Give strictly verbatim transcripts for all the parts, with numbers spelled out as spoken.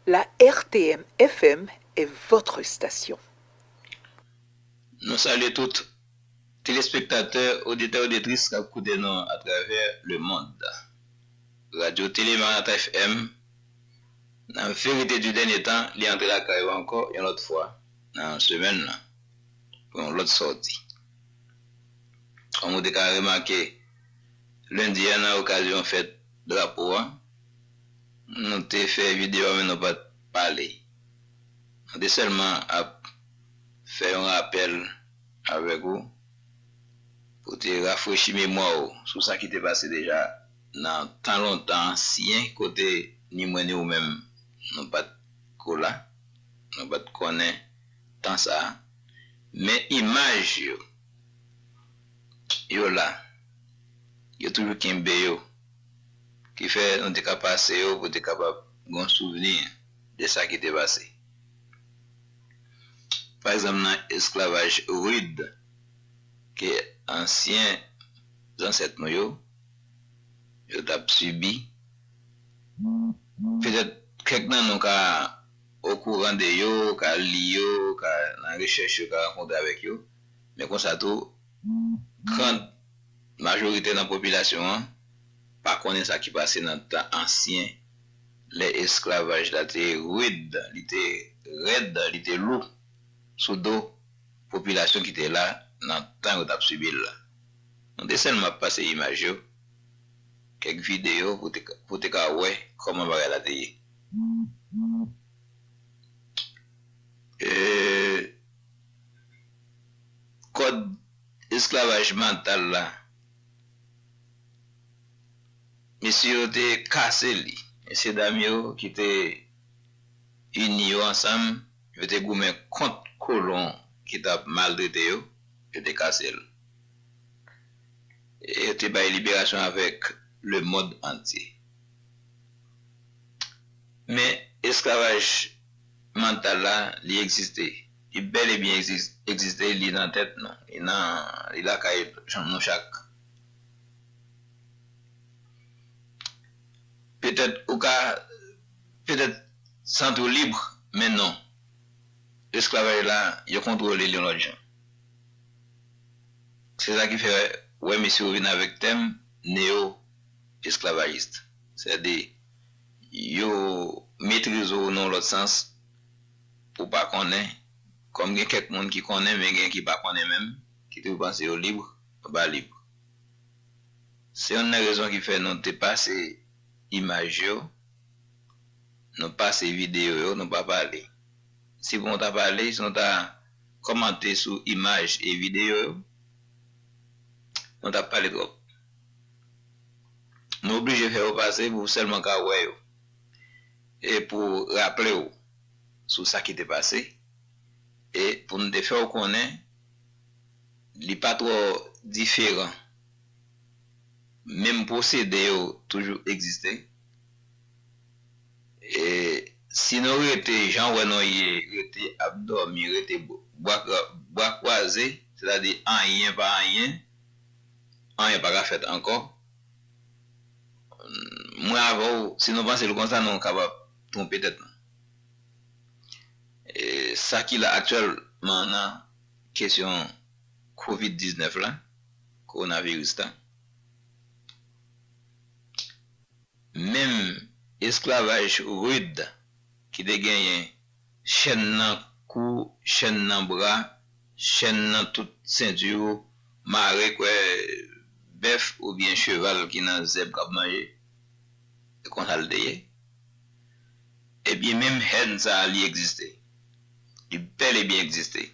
La R T M F M est votre station. Nou salye tout telespektatè, oditè, oditris k ap koute nou atravè lemonn. Radyo Tele Maranatha F M, nan Verite di Dènye Tan, li antre lakay ou ankò yon lòt fwa nan semèn nan pou yon lòt sòti. Kòm ou te ka remake, lendi a, nan okazyon fèt drapo a, nou te fè videyo a, men nou pa t pale. Nou te sèlman ap fè yon rapèl avèk ou pou te rafrechi memwa w sou sa ki te pase deja nan tan lontan ansyen, kote ni mwen ni ou menm nou pa t ko la, nou pa t konnen tan sa a. Men imaj yo, yo la, yo toujou kenbe yo, ki fè nou te ka pase yo pou te kapab gen yon souvni de sa ki te pase. Pa egzanp, nan esklavaj rid ke ansyen zansèt nou yo, yo t ap sibi, petèt kèk nan nou ka okouran de yo, ka li yo, ka nan rechèch yo, ka rankontre avèk yo, men konsa tou, gran majorite nan popilasyon an pa konnen sa ki pase nan tan ansyen, lè esklavaj la te rid, li te rèd, li te lou sou do popilasyon ki te la nan tan yo t ap sibi l la. Nou te sèlman ap pase imaj yo, kèk videyo pou te, pou te ka wè kòman bagay la te ye. E, kòd esklavaj mantal la, mesye yo te kase li. Mesye dam yo ki te ini yo ansanm, yo te goumen kont kolon ki t ap maltrete yo, yo te kase l. E yo te bay liberasyon avèk lemonn antye. Men esklavaj mantal la, li egziste. Li bèl e byen egzis- egziste, li nan tèt nou. Li nan, li lakay nou chak. Petèt ou ka, petèt santi w lib, men non. Esklavaj la, yo kontwole l yon lòt jan. Se sa ki fè, wè, mesye yo vin avèk tèm neo-esklavajis. Sètadi, yo metrize w nan yon lòt sans, pou w pa konnen, kòm gen kèk moun ki konnen, men gen ki pa konnen menm, ki toujou panse yo lib, yo pa lib. Se youn nan rezon ki fè nou te pase imaj yo, nou pase videyo yo, nou pa pale. Si pou nou ta pale, si nou ta kòmante sou imaj e videyo yo, nou t ap pale twòp. Nou oblije fè yo pase pou w sèlman ka wè yo. E pou raple w sou sa ki te pase. E pou n te fè w konnen, li pa twò diferan. Menm pwosede yo toujou egziste. E si nou rete jan w wè nou ye, rete ap dòmi, rete bwa, bwa kwaze, sètadi anyen pa anyen, anyen pa ka fèt ankò, mwen avè w, si nou panse l konsa, nou kapab twonpe tèt nou. E sa ki la aktyèlman nan kesyon kovid diznèf la, kowonaviris la, menm esklavaj rid ki te genyen chèn nan kou, chèn nan bra, chèn nan tout senti, mare kwè bèf oubyen cheval ki nan zèb k ap manje. Se konsa l te ye. Ebyen, menm hèn sa a, li egziste. Li bèl e byen egziste.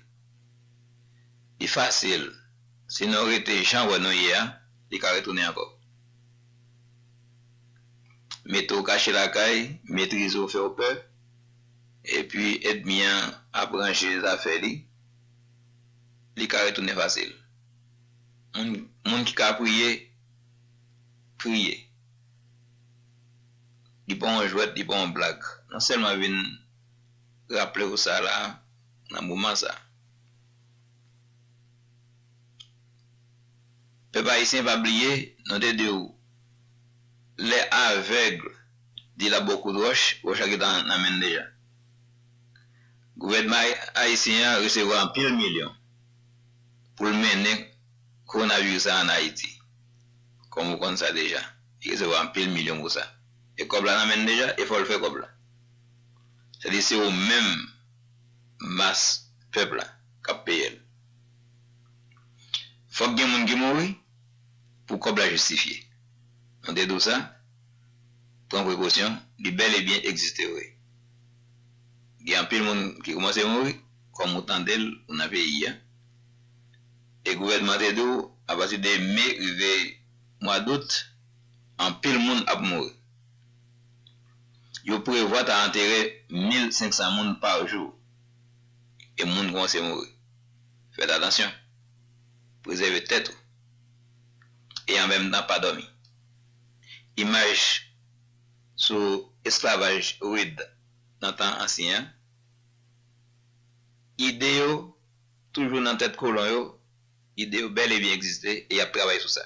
Li fasil. Si nou rete jan w wè nou ye a, li ka retounen ankò. Mete w kache lakay, metrize w, fè w pè, epi ènmi an ap ranje zafè li, li ka retounen fasil. Moun, moun ki ka priye, priye. Li pa yon jwèt, li pa yon blag. Nou sèlman vin raple w sa la nan moman sa. Pèp ayisyen, pa bliye, nou te di w, lè avèg di l ap ba w kout wòch, wòch la gentan nan men l deja. Gouvènman ay- ayisyen an resevwa anpil milyon pou l mennen kowonaviris la ann Ayiti. Kòm ou konn sa deja, li resevwa anpil milyon pou sa. E kòb la nan men l deja, e fò l fè kòb la. Sètadi se ou menm mas pèp la k ap peye l. Fòk gen moun ki mouri pou kòb la jistifye. Nou te di w sa, pran prekosyon, li bèl e byen egziste vre. Gen anpil moun ki kòmanse mouri, kòm ou tande l, ou nan peyi a. E gouvènman te di w, apati de me rive mwa dout, anpil moun ap mouri. Yo prevwa ta antere mil senk san moun pa jou. E moun kòmanse mouri. Fèt atansyon. Prezève tèt ou. E an menm tan, pa dòmi. Imaj sou esklavaj rid nan tan ansyen an. Ide yo toujou nan tèt kolon yo. Ide yo bèl e byen egziste e y ap travay sou sa.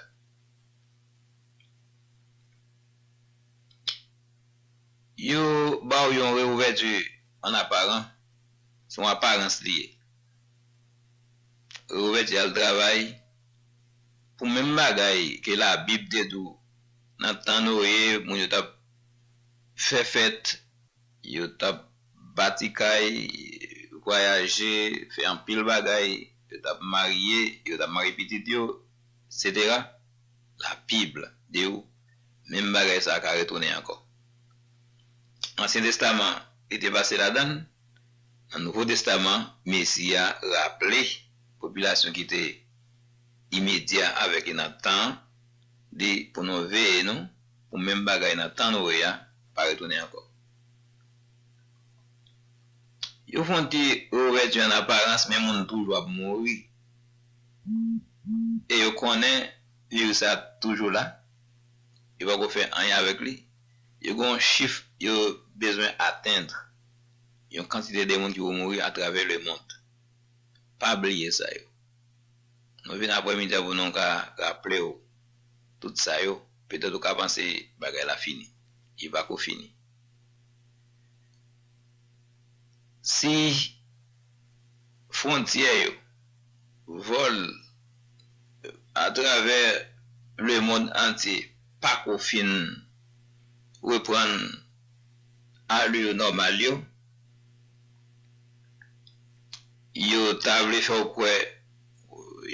Yo ba w yon reouvèti an aparan, se yon aparans li ye. Reouvèti al travay pou menm bagay ke Labib te di w nan tan Noye, moun yo t ap fè fèt, yo t ap bati kay, vwayaje, fè anpil bagay, yo t ap marye, yo t ap marye pitit yo, etsetera. Labib di w, menm bagay sa a ka retounen ankò. Ansyen Testaman, li te pase ladan l. Nan Nouvo Testaman, Mesi a raple popilasyon ki te imedya avèk li nan tan an, di pou nou veye nou, pou menm bagay nan tan Noye a pa retounen ankò. Yo fè yon ti reouvèti an aparans, men moun toujou ap mouri. E yo konnen viris la toujou la. Yo poko fè anyen avèk li. Yo gen yon chif yo bezwen atenn. Yon kantite de moun ki pou mouri atravè lemonn. Pa bliye sa yo. Nou vin aprèmidi a pou nou ka raple w tout sa yo. Petèt ou ka panse bagay la fini. Li pako fini. Si fwontyè yo, vòl atravè lemonn antye pako fin reprann alè nòmal yo, yo ta vle fè w kwè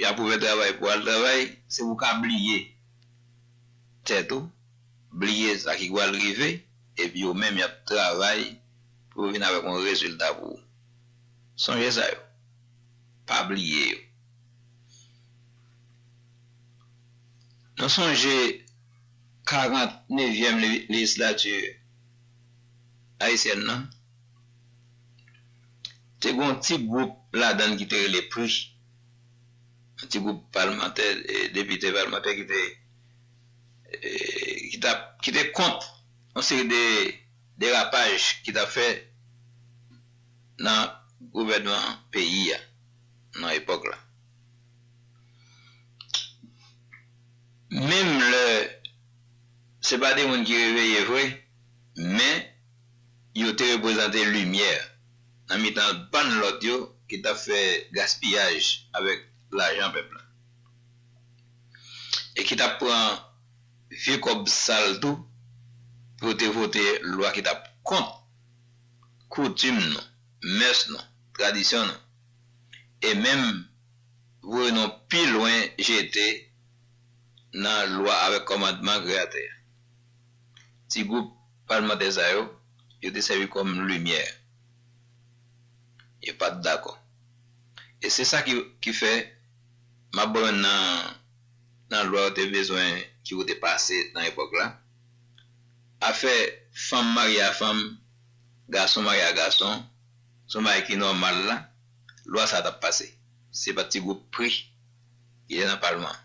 y ap ouvè travay pou al travay, se pou w ka bliye tèt ou, bliye sa ki pral rive, epi yo menm y ap travay pou yo vin avèk yon rezilta pou ou. Sonje sa yo. Pa bliye yo. Nou sonje karant nevyèm le- lejislati ayisyèn nan, te gen yon ti gwoup ladan l ki te rele pri. Yon ti gwoup palmantè, e, depite palmantè ki te, e, ki t ap, ki te kont yon seri de derapaj ki t ap fè nan gouvènman peyi a nan epòk la. Menm lè se pa de moun ki reveye vre, men yo te reprezante limyè nan mitan bann lòt yo ki t ap fè gaspiyaj avèk lajan pèp la. E ki t ap pran vye kòb sal tou pou yo te vote lwa ki t ap kont koutim nou, mès nou, tradisyon nou, e menm voye nou pi lwen jete nan lwa avèk kòmandman Kreyatè a. Ti gwoup palmantè sa yo, yo te sèvi kòm limyè. Yo pa t dakò. E se sa ki, ki fè, m ap ba w youn nan, nan lwa yo te bezwen ki yo te pase nan epòk la. Afè fanm marye a fanm, gason marye a gason, se yon bagay ki nòmal la, lwa sa a t ap pase. Se pa ti gwoup pri ki te nan palman an.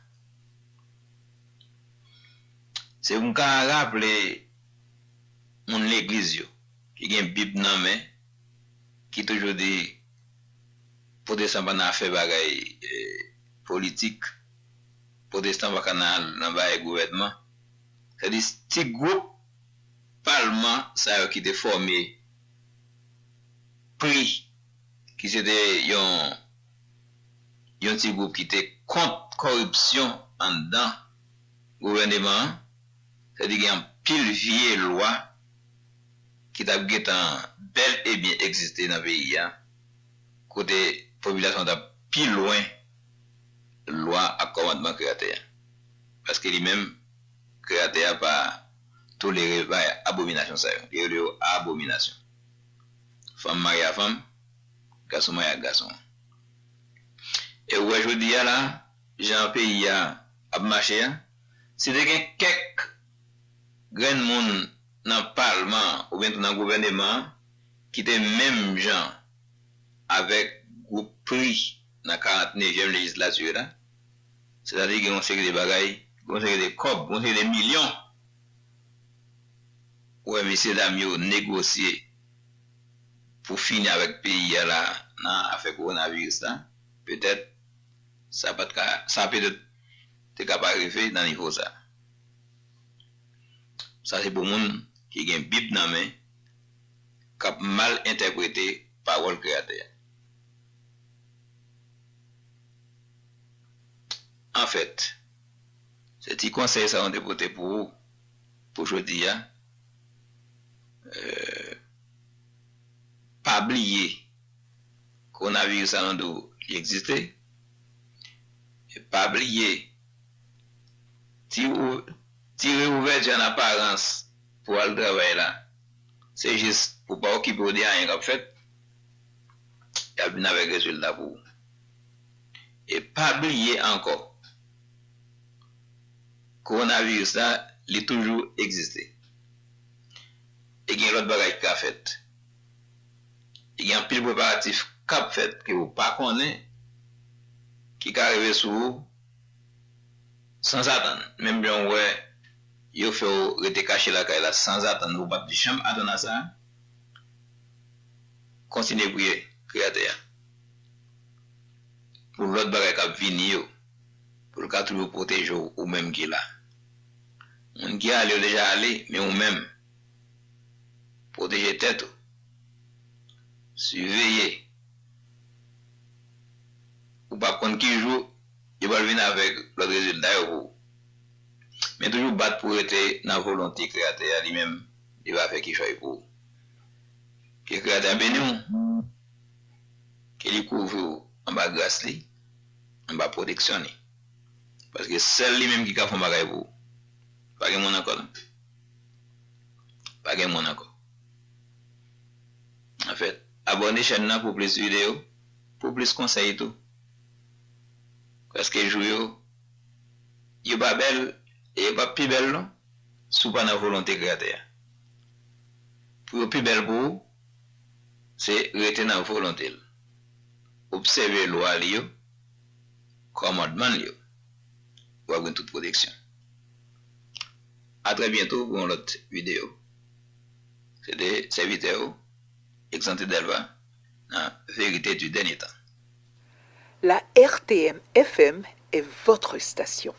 Se pou m ka raple moun legliz yo ki gen Bib nan men, ki toujou di pwotestan pa nan afè bagay, eh, politik, pwotestan pa ka nan, nan bagay gouvènman. Sètadi ti gwoup palman sa yo ki te fòme pri, ki se te yon, yon ti gwoup ki te kont kòripsyon anndan gouvèneman an, sa vle di gen anpil vye lwa ki t ap gentan bèl e byen egziste nan peyi a, kote popilasyon an t ap pi lwen lwa ak kòmandman Kreyatè a. Paske li menm, Kreyatè a pa tolere bay abominasyon sa yo. Li rele yo abominasyon. Fanm marye a fanm, gason marye ak gason. E ou wè jodi a la, jan peyi a ap mache a, si te gen kèk grenn moun nan palman oubyen tou nan gouvèneman an ki te menm jan avèk gwoup pri nan karant nevyèm lejislati la, sètadi gen yon seri de bagay, gen yon seri de kòb, gen yon seri de milyon. Ou wè mesye dam yo negosye pou fini avèk peyi a la nan afè kowonaviris la, petèt sa pa t ka, sa petèt te ka pa rive nan nivo sa. Sa se pou moun ki gen Bib nan men, k ap mal entèprete pawòl Kreyatè a. Anfèt, se ti konsèy sa nou te pote pou ou pou jodi a. Eh, pa bliye, kowonaviris la nou di w li egziste. E pa bliye, ti ou, ti reouvèti an aparans pou al travay la, se jis pou pa okipe w de anyen k ap fèt, y ap vin avèk rezilta pou ou. E pa bliye ankò, kowonaviris la, li toujou egziste. E gen lòt bagay ki ka fèt. E gen anpil preparatif k ap fèt ke ou pa konnen, ki ka rive sou ou sanzatann. Menm jan w wè yo fè w rete kache lakay la sanzatann, ou pa t janm atann a sa, kontinye priye Kreyatè a pou lòt bagay k ap vini yo, pou l ka toujou pwoteje w, ou menm ki la. Moun ki ale yo deja ale, men ou menm, pwoteje tèt ou. Siveye. Ou p ap konn ki jou yo pral vin avèk lòt rezilta yo pou ou. Men toujou bat pou rete nan volonte Kreyatè a li menm, li va fè kichòy pou ou. Ke Kreyatè a beni w, ke li kouvri w anba gras li, anba pwoteksyon li. Paske sèl li menm ki ka fè yon bagay pou ou. Pa gen moun ankò non. Pa gen moun ankò. Anfèt, abòne chèn nan pou plis videyo, pou plis konsèy tou. Paske jou yo, yo pa bèl, e yo p ap pi bèl non, si w pa nan volonte Kreyatè a. Pou yo pi bèl pou ou, se rete nan volonte l. Obsève lwa li yo, kòmandman l yo. W ap gen tout pwoteksyon. A trè byento pou yon lòt videyo. Se te sèvitè w, Exanté Delva, nan Vérité du Dernier Temps. La R T M F M est votre station.